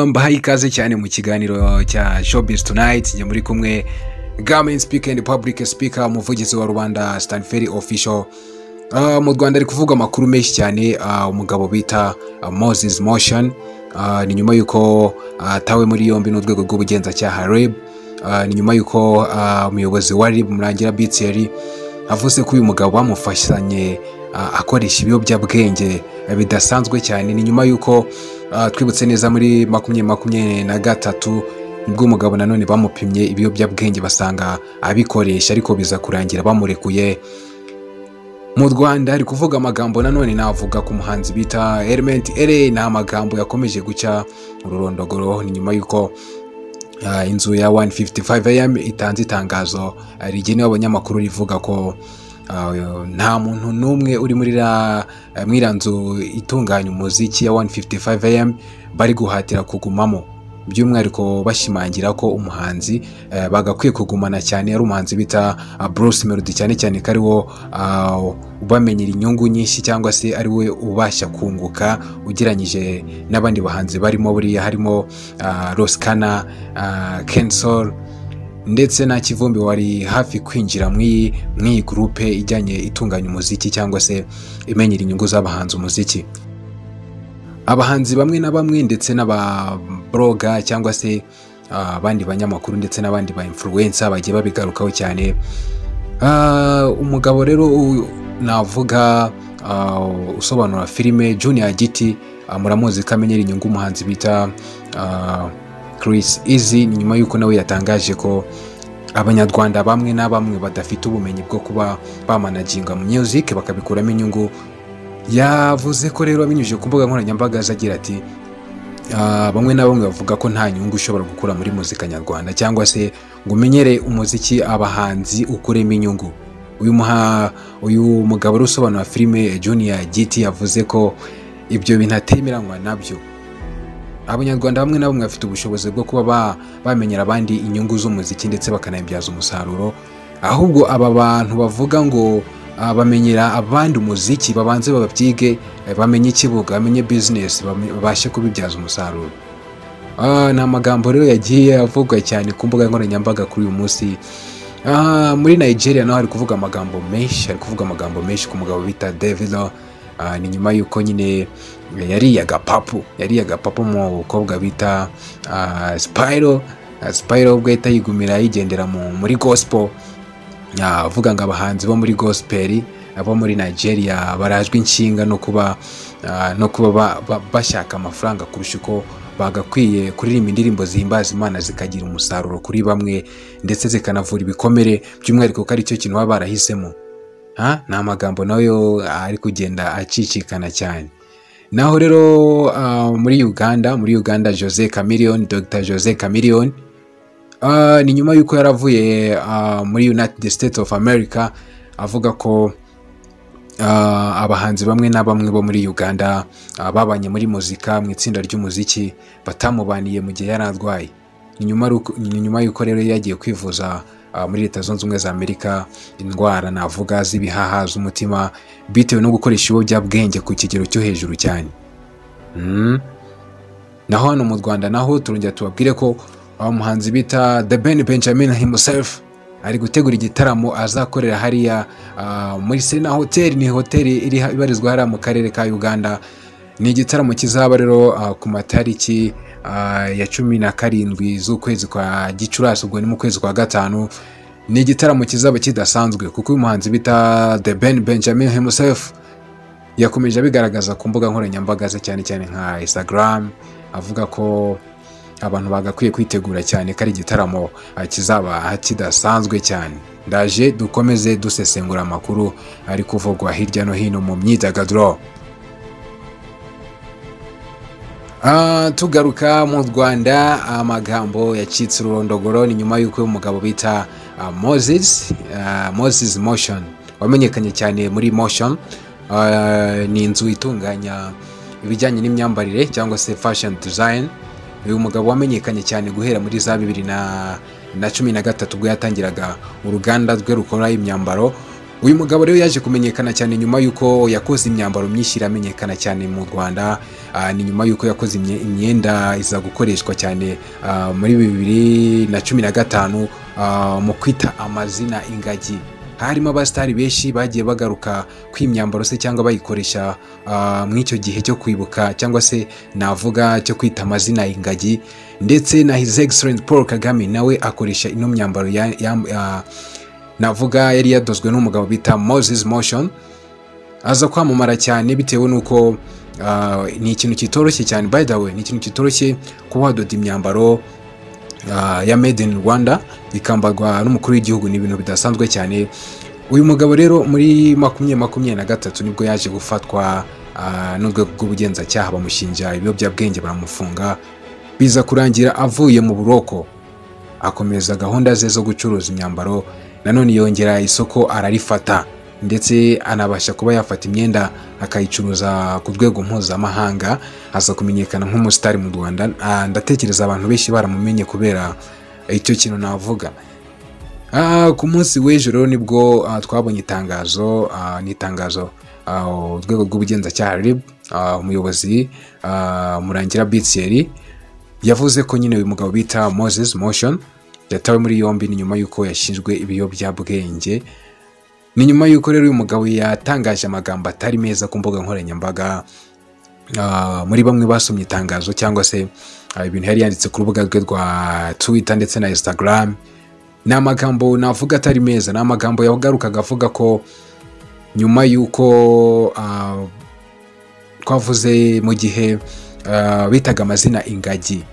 Mbahaye ikaze cyane mu kiganiro cya Showbiz Tonight. Njye muri kumwe Gamen Speaker and Public Speaker, umuvugizi wa rubanda, Stanferry Official. Mu Rwanda ari kuvuga amakuru menshi cyane. Umugabo bita Moses Moshions, ni nyuma y'uko atawe muri yombi n'urwego rw'ubugenzacyaha RIB. Ni nyuma y'uko umuyobozi wa RIB, Murangira B. Thierry, avuze ko uyu mugabo bamufashanye akoresha ibiyobyabwenge bidasanzwe cyane. Ni nyuma y'uko twibutse neza, muri 2023 nibwo umugabo nanone bamupimye ibiyobyabwenge basanga abikoresha, ariko biza kurangira bamurekuye. Mu Rwanda hari kuvuga amagambo nanone, navuga ku muhanzi bita Element Eleeeh. Ni amagambo yakomeje guca ururondogoro. Ni nyuma y'uko inzu ya 155 AM itanze itangazo rigenewe abanyamakuru rivuga ko nta muntu n'umwe uri muri iriya nzu itunganya umuziki ya 155 AM bari guhatira kugumamo, by'umwihariko bashimangira ko umuhanzi bagakwiye kugumana cyane ari umuhanzi bita Bruce Melody, cyane cyane ko ari wo ubamenyera inyungu nyinshi cyangwa se ari we ubasha kunguka ugereranyije n'abandi bahanzi barimo. Buriya harimo Ross Kana, Kenny Sol ndetse na Kivumbi wari hafi kwinjira mw'iyi groupe ijyanye itunganya umuziki cyangwa se imenyera inyungu z'abahanzi umuziki. Abahanzi bamwe na bamwe ndetse n'aba blogger cyangwa se abandi banyamakuru ndetse n'abandi ba influencer bagiye babigarukaho cyane. Umugabo rero navuga usobanura filime, Junior Giti, muramuzi ko amenyera inyungu umuhanzi bita Chriss Eazy. Ni nyuma y'uko nawe yatangaje ko Abanyarwanda bamwe na bamwe badafite ubumenyi bwo kuba bamanaginga music bakabikuramo inyungu. Yavuze ko rero abinyujije ku mbuga nkoranyambaga agira ati: "Bamwe na bamwe bavuga ko nta nyungu ushobora gukura muri muzika nyarwanda cyangwa se ngo umenyere umuziki abahanzi ukuremo inyungu." Uyu mugabo rero usobanura filime, Junior Giti, yavuze ko ibyo bintu atemeranywa nabyo. Abanyarwanda bamwe na bamwe bafite ubushobozi bwo kuba bamenyera abandi inyungu z'umuziki ndetse bakanabibyaza umusaruro. Ahubwo aba bantu bavuga ngo bamenyera abandi umuziki babanze babyige, bamenye ikibuga, bamenye business, babashe kubibyaza umusaruro. Ni amagambo rero yagiye avugwa cyane ku mbuga nkoranyambaga kuri uyu munsi. Muri Nigeria naho hari kuvuga amagambo menshi, hari kuvuga amagambo menshi ku mugabo bita Davido. Ni nyuma y'uko nyine yariye agapapu, yariye agapapu mu mukobwa bita Spyro. Spyro ubwo ahita yigumira yigendera muri gospel. Avuga ngo abahanzi bo muri gospel abo muri Nigeria barajwe inshinga no kuba bashaka amafaranga kurusha uko bagakwiye kuririmba indirimbo zihimbaza Imana zikagira umusaruro kuri bamwe ndetse zikanavura ibikomere, by'umwihariko ko ari cyo kintu baba barahisemo. Ha? Ni amagambo nayo ari kugenda acicikana cyane. Naho rero muri Uganda, Jose Chameleone, Dr Jose Chameleone, ni nyuma y'uko yaravuye muri United States of America avuga ko abahanzi bamwe na bamwe bo muri Uganda babanye muri muzika mu itsinda ry'umuziki batamubaniye mu gihe yari arwaye. Ni nyuma y'uko rero yagiye kwivuza muri Leta Zunze Ubumwe za Amerika indwara navuga z'ibihaha, z'umutima, bitewe no gukoresha ibiyobyabwenge ku kigero cyo hejuru cyane. Naho hano mu Rwanda naho turongera tubabwire ko umuhanzi bita The Ben Benjamin himself ari gutegura igitaramo azakorera hariya muri Serena Hotel. Ni hoteli iri ibarizwa hariya mu karere ka Uganda. Ni igitaramo kizaba rero ku matariki ya 17 z'ukwezi kwa Gicurasi, ubwo ni mu kwezi kwa gatanu. Ni igitaramo kizaba kidasanzwe kuko uyu muhanzi bita The Ben Benjamin himself yakomeje abigaragaza ku mbuga nkoranyambaga ze, cyane cyane nka Instagram, avuga ko abantu bagakwiye kwitegura cyane ko ari igitaramo kizaba kidasanzwe cyane. Ndaje dukomeze dusesengura amakuru ari kuvugwa hirya no hino mu myidagaduro. Tugaruka mu Rwanda, amagambo yacitse ururondogoro. Ni nyuma y'uko uyu mugabo bita Moses Moshions wamenyekanye cyane muri Moshions, ni inzu itunganya ibijyanye n'imyambarire cyangwa se fashion design. Uyu mugabo wamenyekanye cyane guhera muri za 2013 ubwo yatangiraga uruganda rwe rukora imyambaro. Uyu mugabo rero yaje kumenyekana cyane nyuma y'uko yakoze imyambaro myinshi iramenyekana cyane mu Rwanda. Ni nyuma y'uko yakoze imyenda iza gukoreshwa cyane muri 2015 mu kwita amazina ingagi. Harimo abasitari benshi bagiye bagaruka kw'imyambaro se cyangwa bayikoresha mu icyo gihe cyo kwibuka cyangwa se navuga cyo kwita amazina ingagi, ndetse na His Excellency Paul Kagame nawe akoresha ino myambaro navuga yari yadozwe n'umugabo bita Moses Motion, aza kwamamara cyane bitewe n'uko ni ikintu kitoroshye cyane. By the way, ni ikintu kitoroshye kuba wadoda imyambaro ya made in Rwanda ikambarwa n'umukuru w'igihugu, ni ibintu bidasanzwe cyane. Uyu mugabo rero muri 2023 nibwo yaje gufatwa n'urwego rw'ubugenzacyaha, bamushinja ibiyobyabwenge baramufunga, biza kurangira avuye mu buroko akomeza gahunda ze zo gucuruza imyambaro. Nanone yongera isoko ararifata, ndetse anabasha kuba yafata imyenda akayicuruza ku rwego mpuzamahanga, aza kumenyekana nk'umusitari mu Rwanda. Ndatekereza abantu benshi baramumenye kubera icyo kintu navuga. Ku munsi w'ejo rero nibwo twabonye itangazo, ni itangazo urwego rw'ubugenzacyaha RIB, umuyobozi Murangira Bitseri yavuze ko nyine uyu mugabo bita Moses Motion yatawe muri yombi, ni nyuma y'uko yashinjwe ibiyobyabwenge. Ni nyuma y'uko rero uyu mugabo yatangaje amagambo atari meza ku mbuga nkoranyambaga. Muri bamwe basomye itangazo cyangwa se ibintu yari yanditse ku rubuga rwe rwa Twitter ndetse na Instagram, ni amagambo navuga atari meza, ni amagambo yagarukaga avuga ko nyuma y'uko twavuze mu gihe bitaga amazina ingagi,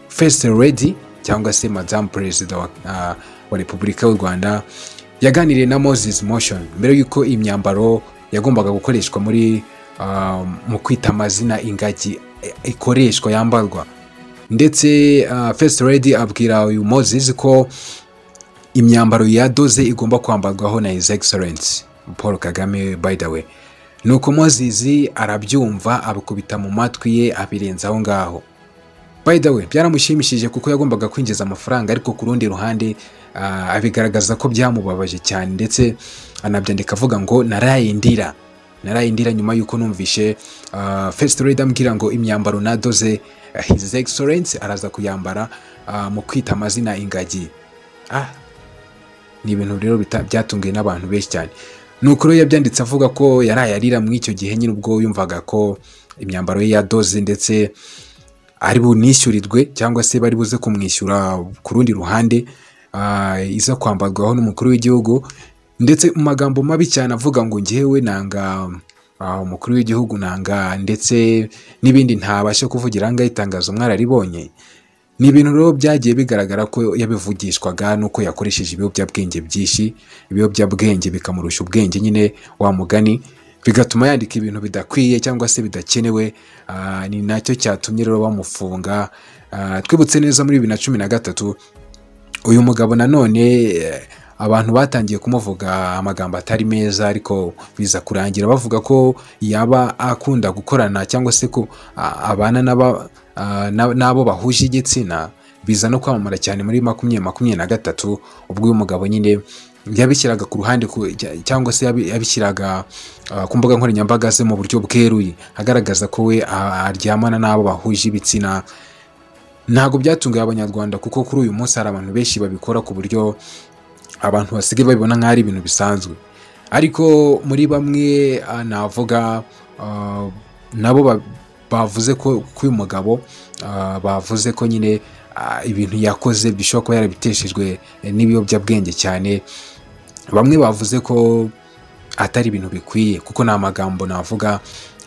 First Lady cyangwa se Madamu Perezida wa Repubulika y'u Rwanda yaganiriye na Moses Motion mbere y'uko imyambaro yagombaga gukoreshwa muri mu kwita amazina ingagi ikoreshwa yambarwa, ndetse First Lady abwira uyu Moses ko imyambaro yadoze igomba kwambarwaho na His Excellency Paul Kagame. By the way, nuko Moses arabyumva, abikubita mu matwi ye, abirenza aho ngaho. By the way, byaramushimishije kuko yagombaga kwinjiza amafaranga, ariko ku rundi ruhande abigaragaza ko byamubabaje cyane, ndetse anabyandika avuga ngo narayindira narayindira nyuma y'uko numvishe First Lady ambwira ngo imyambaro nadoze His Excellency araza kuyambara mu kwita amazina ingagi. Ni ibintu rero byatunguye n'abantu benshi cyane. Nuko rero yabyanditse avuga ko yaraye arira muri icyo gihe nyine ubwo yumvaga ko imyambaro ye yadoze ndetse ari bunishyurirwe cyangwa se bari buze kumwishyura ku rundi ruhande, iza kwambarwaho n'umukuru w'igihugu, ndetse mu magambo mabi cyane avuga ngo njyewe nanga umukuru w'igihugu, nanga ndetse n'ibindi ntabasha kuvugira ahangaha, itangazo mwararibonye. Ni ibintu rero byagiye bigaragara ko yabivugishwaga nuko yakoresheje ibiyobyabwenge byinshi, ibiyobyabwenge bikamurusha ubwenge nyine wa mugani, bigatuma yandika ibintu bidakwiye cyangwa se bidakenewe. Ni nacyo cyatumye rero bamufunga. Twibutse neza muri 2013 uyu mugabo nanone abantu batangiye kumuvuga amagambo atari meza, ariko biza kurangira bavuga ko yaba akunda gukorana cyangwa se ko abana n'abo bahuje igitsina, biza no kwamamara cyane muri 2023 ubwo uyu mugabo nyine yabishyiraga ku ruhande cyangwa se yabishyiraga ku mbuga nkoranyambaga ze mu buryo bweruye, agaragaza ko we aryamana n'abo bahuje ibitsina. Ntabwo byatunguye Abanyarwanda kuko kuri uyu munsi hari abantu benshi babikora ku buryo abantu basigaye babibona nk'aho ari ibintu bisanzwe, ariko muri bamwe navuga nabo bavuze ko uyu mugabo bavuze ko nyine ibintu yakoze bishobora kuba yarabiteshejwe n'ibiyobyabwenge cyane. Bamwe bavuze ko atari ibintu bikwiye kuko ni amagambo navuga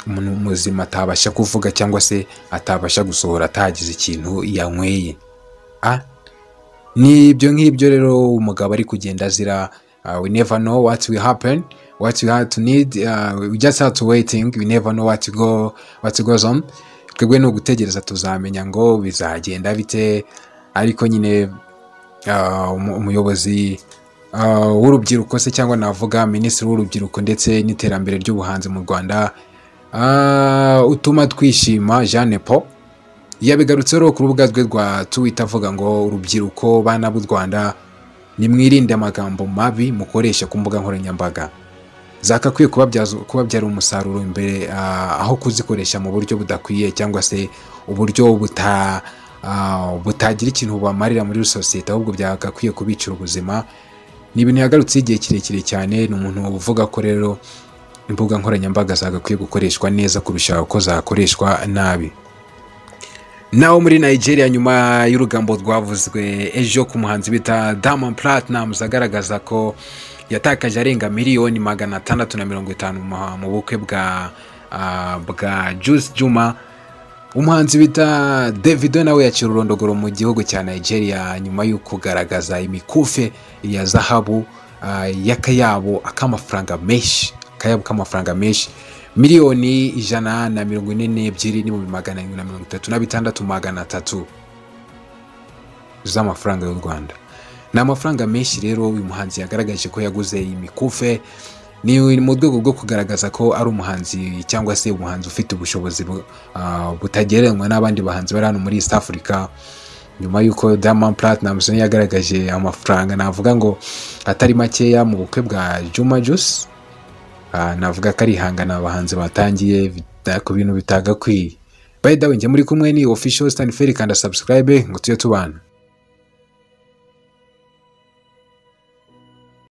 umuntu muzima atabasha kuvuga cyangwa se atabasha gusohora atagize ikintu yanyweye. Ni ibyo ngibyo rero umugabo ari kugenda azira. We never know what will happen, what we have to need, we just have to waiting, we never know what goes on. Twebwe ni ugutegereza tuzamenya ngo bizagenda bite, ariko nyine umuyobozi w'urubyiruko se cyangwa navuga minisitiri w'urubyiruko ndetse n'iterambere ry'ubuhanzi mu Rwanda, utuma twishima Jeanne Paul, yabigarutseho ku rubuga rwe rwa Twitter avuga ngo urubyiruko bana b'u Rwanda Nimwirinde amagambo mabi mukoresha ku mbuga nkoranyambaga, zakakwiye kubabyara umusaruro imbere, aho kuzikoresha mu buryo budakwiye cyangwa se uburyo butagira ikintu bubamarira muri sosiyete, ahubwo byagakwiye kubicira ubuzima. Ni ibintu yagarutseho igihe kirekire cyane. Ni umuntu uvuga ko rero imbuga nkoranyambaga zagakwiye gukoreshwa neza kurusha uko zakoreshwa nabi. Naho muri Nigeria, nyuma y'urugambo rwavuzwe ejo ku muhanzi bita Diamond Platnumz agaragaza ko yatakaje arenga 650,000,000 mu bukwe bwa Juice Juma, umuhanzi bita Davido nawe yaciye ururondogoro mu gihugu cya Nigeria nyuma yo kugaragaza imikufe ya zahabu y'akayabo k'amafaranga menshi, akayabo k'amafaranga menshi, 142,736,300 z'amafaranga y'u Rwanda. Ni amafaranga menshi rero uyu muhanzi yagaragaje ko yaguze iyi mikufe, ni mu rwego rwo kugaragaza ko ari umuhanzi cyangwa se umuhanzi ufite ubushobozi butagereranywa n'abandi bahanzi bari hano muri East Africa. Nyuma y'uko Diamond Platnumz yagaragaje amafaranga navuga ngo atari makeya mu bukwe bwa Juma Juice, navuga ko ari ihangana abahanzi batangiye ku bintu bitagakwiye. By the way, njye muri kumwe ni Official Stanford, kanda subscribe ngo tujye tubana.